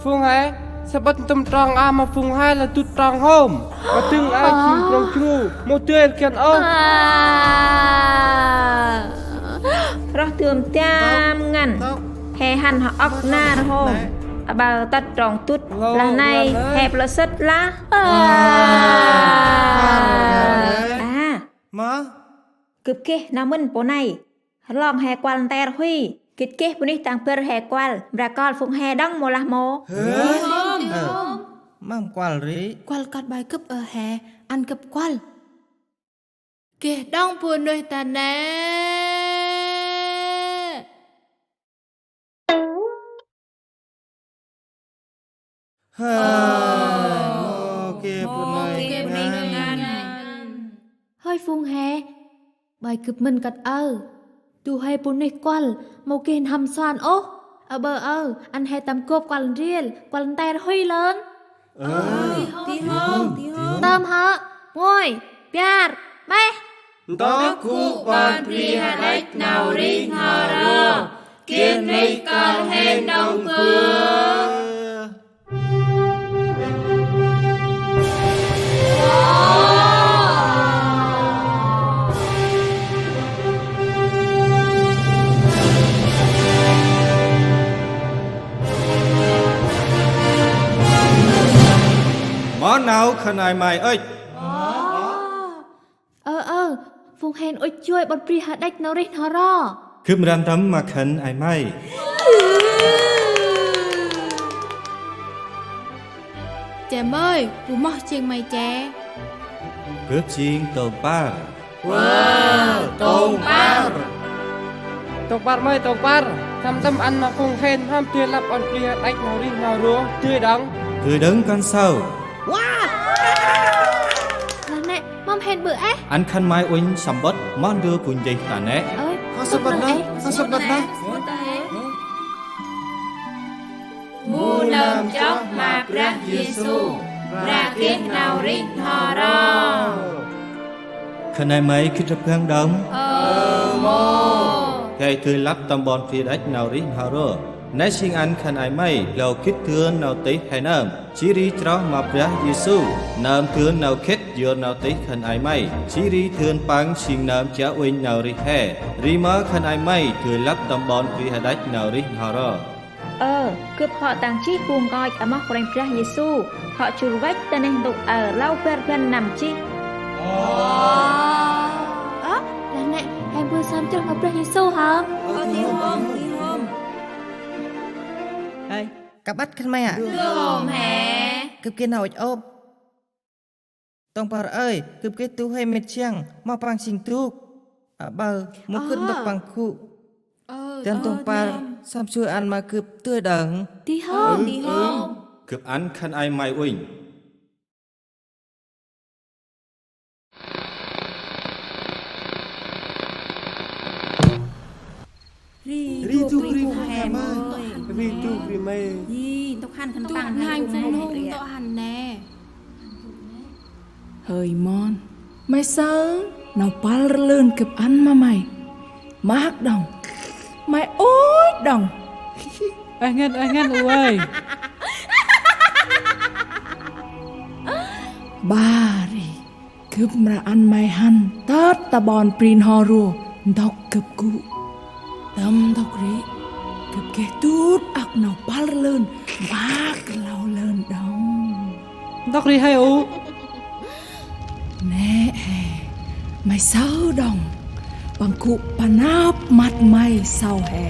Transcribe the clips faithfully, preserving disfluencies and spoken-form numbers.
Phung he, sămƀŭt ntŭm trong a ma phung he lah dŭt trong hôm. Ma dâng ai jêng trong jru, mâu dơi rgăn ôh. Roh dơm dam ngăn. He hăn hŏ ŏk nar hôm. Aƀaơ tât trong dŭt lah nây, he plơ̆ sĭt lah. A. Gâp geh nau mĭn pô nây. Rlong he kuăl nter huy. Gĭt geh bunuyh tăng bâr he kuăl. Mra kơl phung he đŏng mâu lah mâu. Hơ? Mâm kuăl ri. Kuăl kơt bai gâp ơ he. Ăn gâp kuăl. Geh đŏng bunuyh ta nê. Hơ, mâu geh bunuyh ngăn. Hơi phung he, bai gâp mĭn kơt aơ. Du huê bunuyh kuăl, mâu geh n'hâm suan ôh. Aƀaơ aơ, ăn he tâm gôp kuăl ndrel, kuăl nter huy lơn. Ơ, di hôm, di hôm. Tơm hŏ, nguay, bar, meh. Ntŭk gŭ ƀon bri hađăch nau rêh n'ho ro. Geh nây kơl hên đŏng bơh. Mâu nau khân ay may ŭch. Ơ, ơ, phung hên ŭch chuê ƀon bri hađăch nau rêh n'ho ro. Gâp mra ntăm ma khân ay may. Che mơi, bu moh jêng may che. Gâp jêng tông păr. Wow, tông păr. Tông păr mơi, tông păr. Săm săm ăn ma phung hên hăm dơi lăp ƀon bri hađăch nau rêh n'ho ro, dơi đŏng. Dơi đŏng kon sau. Lah nĕ, mâm hên ƀư êh. Ăn khân may uănh sămƀŭt, moh ndơ bu nchih ta nĕ. Ơi, khân sămƀŭt nĕ, khân sămƀŭt nĕ. Bu nơm chroh ma Brah Yêsu, mra geh nau rêh n'ho ro. Khân ay may gĭt rơp răng đŏng. Ơ mâu. Gay dơi lăp tâm ƀon bri hađăch nau rêh n'ho ro. Nĕ jêng ăn khân ay may, lor gĭt dơn nau tih he nơm. Jêh ri chroh ma Brah Yêsu, nơm dơn nau khĭt yor nau tih khân ay may. Jêh ri dơn Păng jêng nơm chiă uănh nau rêh he. Ri mơ khân ay may, dơi lăp tâm ƀon bri hađăch nau rêh n'ho ro. Ơ, gâp hŏ tăng jêh bu nkoch amoh Kôranh Brah Yêsu. Hŏ jŭr văch ta neh ntŭk aơ, lor bar rbăn năm jêh. Ơ, lah nĕ, he mbơh sơm chroh ma Brah Yêsu hŏm. Ơ, di hôm, di hôm. Hơi. Kăp ăt khân may a. Di hôm he. Gâp geh nau ŭch ôp. Tông păr ơi, gâp geh du huê mĭt jiăng, moh păng jêng dŭk. Aƀaơ, mâu gĭt ntŭk păng gŭ. Ơ, dăn tông păr, săm sui ăn ma gâp dơi đŏng. Di hôm, di hôm. Gâp ăn khân ay may uănh. Ri dŭk ri phung he mơi. Ri dŭk ri mơi. Yi, ntŭk hăn khân păng hăn phung nông, ntŭk hăn nĕ. Hơi mon. May saơ nau păl rlưn gâp ăn ma may. Maak đŏng. May ŭch đŏng. Ơ ngăn, ơ ngăn ơi. Bar ri. Gâp mra ăn may hăn tât ta ƀon bri n'ho ro ntŭk gâp gŭ. Tâm ntŭk ri, gâp geh dŭt âk nau păl rlưn, maak rlau lơn đŏng. Ntŭk ri hơi u. Nĕ he, may saơ đŏng, păng gŭ panăp măt may saơ he.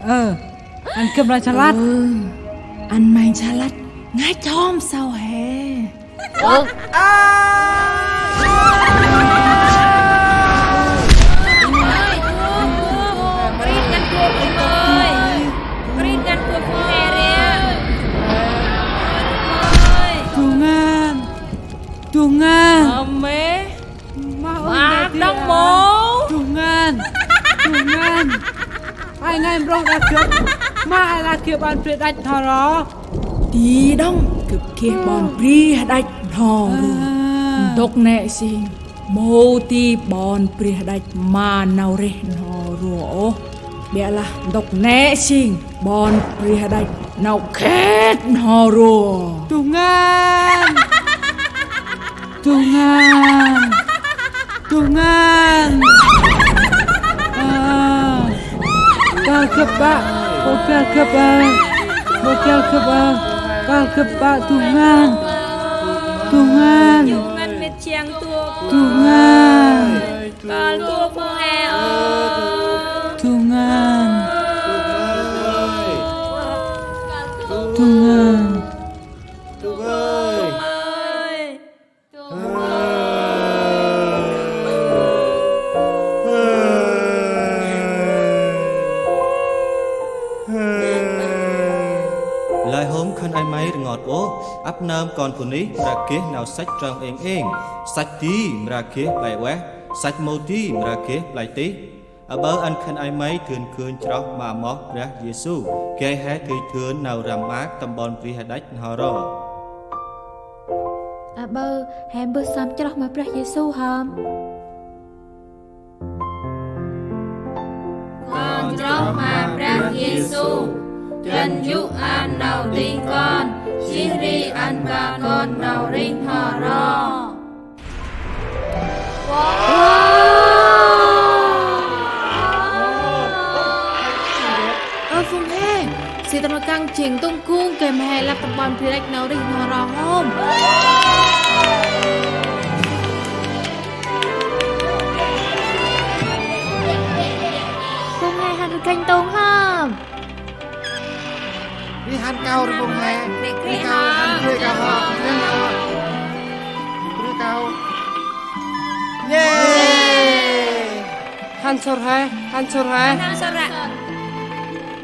Ơ, ăn gâp mra salăt. Ơ, ăn may salăt, ngăch hŏm saơ he. Ơ. Krit ngăn kuôp phung ơi. Krit ngăn kuôp phung he ria. Ơi, phung ơi. Tuh ngăn. Tuh ngăn. Ame. Mah đŏng mâu. Tuh ngăn. Tuh ngăn. Ay ngai mrŏng đah gâp. Mah ay lah geh ƀon bri hađăch n'ho ro. Di đŏng, gâp geh ƀon bri hađăch n'ho ro. Ntŭk nĕ jêng mâu di ƀon bri hađăch ma nau rêh n'ho ro ôh. Biă lah ntŭk nĕ jêng Ƀon bri hađăch nau khĭt n'ho ro. Tuh ngăn. Tuh ngăn. Tuh ngăn. Ơ. Kal gâp ƀă. Ƀon kal gâp ƀă. Ƀon kal gâp ƀă. Kal gâp ƀă. Tuh ngăn. Tuh ngăn. Tuh ngăn. Kal tuh phung he ơ. Tuh ngăn. Tuh ngăn. Tuh ơi. Lơi hôm khân ay may rngot ôh, ăp nơm kon bunuyh mra geh nau săch trong êng êng, săch di mra geh play ueh, săch mâu di mra geh play tih. Aƀaơ ăn khân ay may dơn gơnh chroh ma moh Brah Yêsu, gay he dơi dơn nau răm maak tâm ƀon bri hađăch n'ho ro. Aƀaơ he mbơh sơm chroh ma Brah Yêsu hŏm. Kon chroh ma Brah Yêsu, dăn yô̆ ăn nau tih kon, jêh ri ăn ma kon nau rêh n'ho ro. Ơ phung he, si tâm rkăng jêng tông gung gay ma he lăp tâm ƀon bri hađăch nau rêh n'ho ro hôm. Phung he hăn rkăng tông hôm. Ri hăn kau ri phung he. Ri kau hăn ri kau hŏ. Ri kau. Yê. Hăn sŭr he, hăn sŭr he. Hăn sŭr he.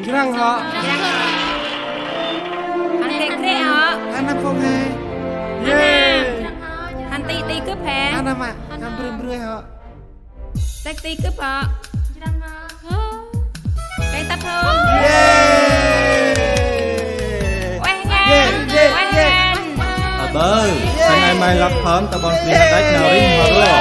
Njrăng hŏ. Njrăng hŏ. Hăn ri ri hŏ. Hăn năm phung he. Yê. Hăn ti ti gâp he. Hăn năm ạ. Hăn brư brư hŏ. Têk ti gâp hŏ. Njrăng hŏ. Hơ. Kêng tăp hŏ. Yê. Ueh ngăn. Yê, yê, ueh yê. Ngăn. Aƀaơ, khân ay may lăp hŏm ta ƀon bri hađăch nau rêh n'ho ro.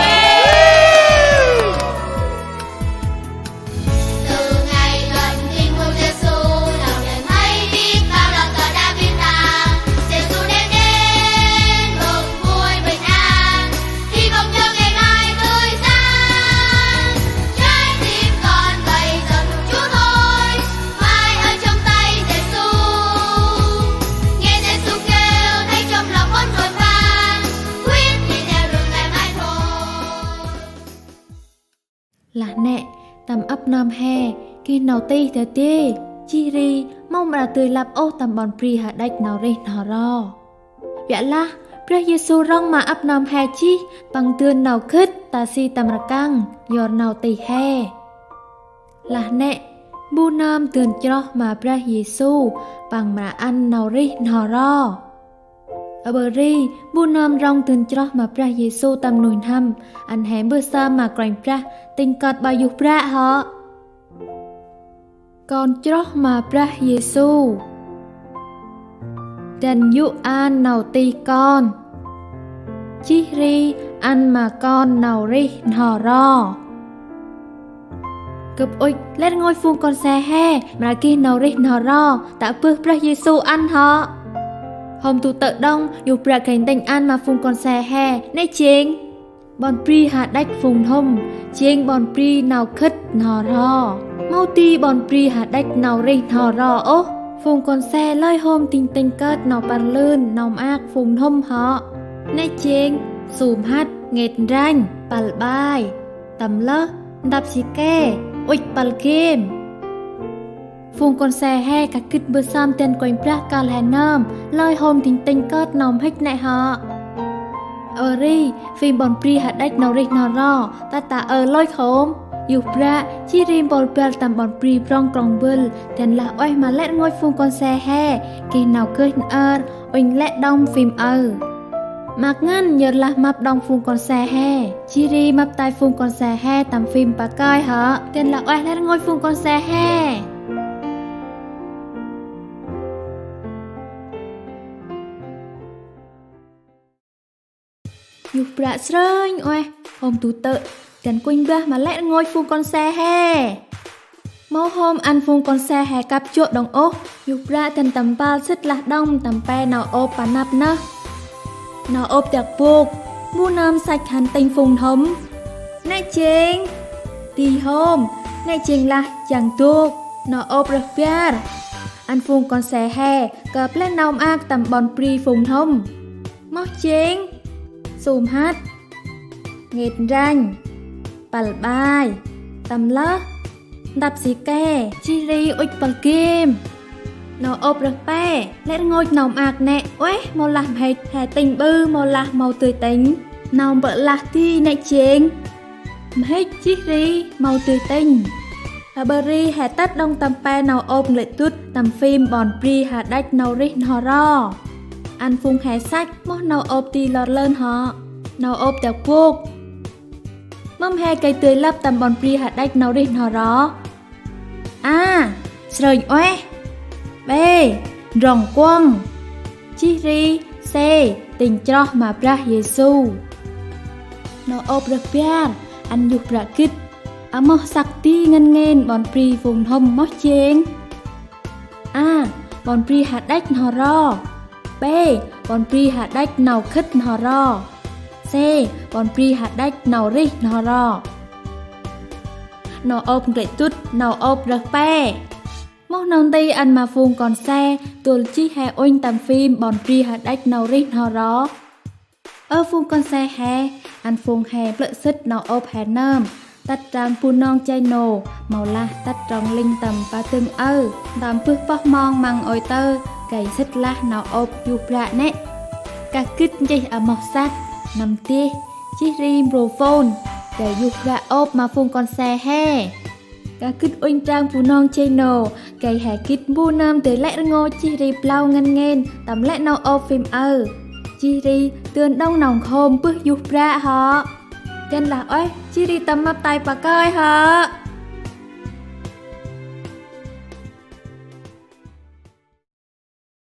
Từ ngày nhận tin mừng Giêsu, lòng người thấy biết bao lo toan đã biến tan. Giêsu đem đến mừng vui bình an. Hy vọng cho ngày mai tươi sáng. Trái tim con bây giờ thuộc Chúa thôi. Mãi ở trong tay Giêsu. Nghe Giêsu kêu thấy trong lòng con rộn vang. Quyết đi theo đường ngày mai thôi. Lah nĕ, tâm ăp nơm he geh nau tih dadê, jêh ri mâu mra dơi lăp ôh tâm ƀon bri hađăch nau rêh n'ho ro. Biă lah, Brah Yêsu rŏng ma ăp nơm he jêh, Păng dơn nau khĭt ta si tâm rkăng, yor nau tih he. Lah nĕ, mbu nơm dơn chroh ma Brah Yêsu, Păng mra ăn nau rêh n'ho ro. Aƀaơ ri, mbu nơm rŏng dơn chroh ma Brah Yêsu tâm nuih n'hâm, ăn he mbơh sơm ma Kôranh Brah, tĭng kơt ƀa Yuh Bră hŏ. Kon chroh ma Brah Yêsu. Dăn yô̆ ăn nau tih kon. Jêh ri ăn ma kon nau rêh n'ho ro. Gâp ŭch lĕ rngôch phung kon se he mra geh nau rêh n'ho ro, tă bơh Brah Yêsu ăn hŏ. Hôm du tơ̆ đŏng, Yuh Bră gay ntĭnh ăn ma phung kon se he, nĕ jêng ƀon bri hađăch phung nhŭm, jêng ƀon bri nau khĭt n'ho ro. Mâu di ƀon bri hađăch nau rêh n'ho ro ôh. Phung kon se lơi hôm dâng tĭng kơt nau păr lưn, nau maak phung nhŭm hŏ. Nĕ jêng, su mhăt, ngêt ndrănh, păl ƀai, tâm lơh, ntăp si ke, ŭch păl game. Phung kon se he kah gĭt mbơh sơm dăn Kôranh Brah kơl he nơm, lơi hôm dâng tĭng kơt nau mhĭk nĕ hŏ. Ơ ri, phim ƀon bri hađăch nau rêh n'ho ro, ta ta ơ lôch hôm. Yuh Bră, jêh ri mpôl băl tâm ƀon bri Prŏng Krŏng Bơl, dăn lah ueh ma lĕ rngôch phung kon se he, geh nau gơih nơr, uănh lĕ đŏng phim aơ. Maak ngăn yor lah mâp đŏng phung kon se he, jêh ri mâp tay phung kon se he tâm phim pakơi hŏ, dăn lah ueh lĕ rngôch phung kon se he. Yuh Bră srơnh ueh, hôm du tơ̆, dăn kuh mbah ma lĕ rngôch phung kon se he. Mâu hôm ăn phung kon se he kăp jŏ đŏng ôh, Yuh Brak dăn tâm pâl sĭt lah đŏng tâm pe nau ôp pa năp nơh. Nau ôp dak bôk, mbu nơm săch hăn tĭng phung nhŭm? Nĕ jêng. Di hôm, nĕ jêng lah jăng dôk. Nau ôp rơh bar, ăn phung kon se he kơp lĕ nau maak tâm ƀon bri phung nhŭm. Moh jêng, sŭm hăt, ngêt ndrănh, păl ƀai, tâm lơh, ntăp si ke, jêh ri ŭch pâl game. Nau ôp rơh pe, lĕ rngôch nau maak nĕ ueh mâu lah mhĭk, he tĭng ƀư mâu lah mâu dơi tĭng? Nau mpơ̆ lah di nĕ jêng mhĭk jêh ri mâu dơi tĭng. Aƀaơ ri he tât đŏng tâm pe nau ôp nglĕ dŭt tâm phim Ƀon Bri Hađăch Nau Rêh N'ho Ro. Ăn phung he săch moh nau ôp di lor lơn hŏ? Nau ôp dak bôk. Mâm he gay dơi lăp tâm Ƀon Bri Hađăch Nau Rêh N'ho Ro? A, srơnh ueh. B, ndrŏng kuŏng. Jêh ri C, tĭng chroh ma Brah Yêsu. Nau ôp rơh bar, ăn Yuh Brak gĭt, amoh săk di ngăn ngên ƀon bri phung nhŭm moh jêng? A, Ƀon Bri Hađăch N'ho Ro. B, Ƀon Bri Hađăch Nau Khât N'ho Ro. C, Ƀon Bri Hađăch Nau Rêh N'ho Ro. Nau ôp nglĕ dŭt, nau ôp rơh pe. Moh nau nti ăn ma phung kon se dôl jêh he uănh tâm phim Ƀon Bri Hađăch Nau Rêh N'ho Ro? Ơ phung kon se he, ăn phung he plơ̆ sĭt nau ôp he nơm tât trang Bunong channel, mâu lah tât trong link tâm pa dâng aơ, ntơm bơh pơh mong măng ôi tơ, gay sĭt lah nau ôp Yuh Brak nĕ. Kah gĭt nchih amoh săk, năm deh, jêh ri mrô phôn, gay Yuh Brak ôp ma phung kon se he. Kah gĭt uănh trang Bunong channel, gay he gĭt mbu nơm dơi lĕ rngôch jêh ri blao ngăn ngên tâm lĕ nau ôp phim aơ. Jêh ri dơn đŏng nau nkhôm bơh Yuh Brak hŏ. Dăn lah ueh, jêh ri tâm mâp tay pa kơi hŏ.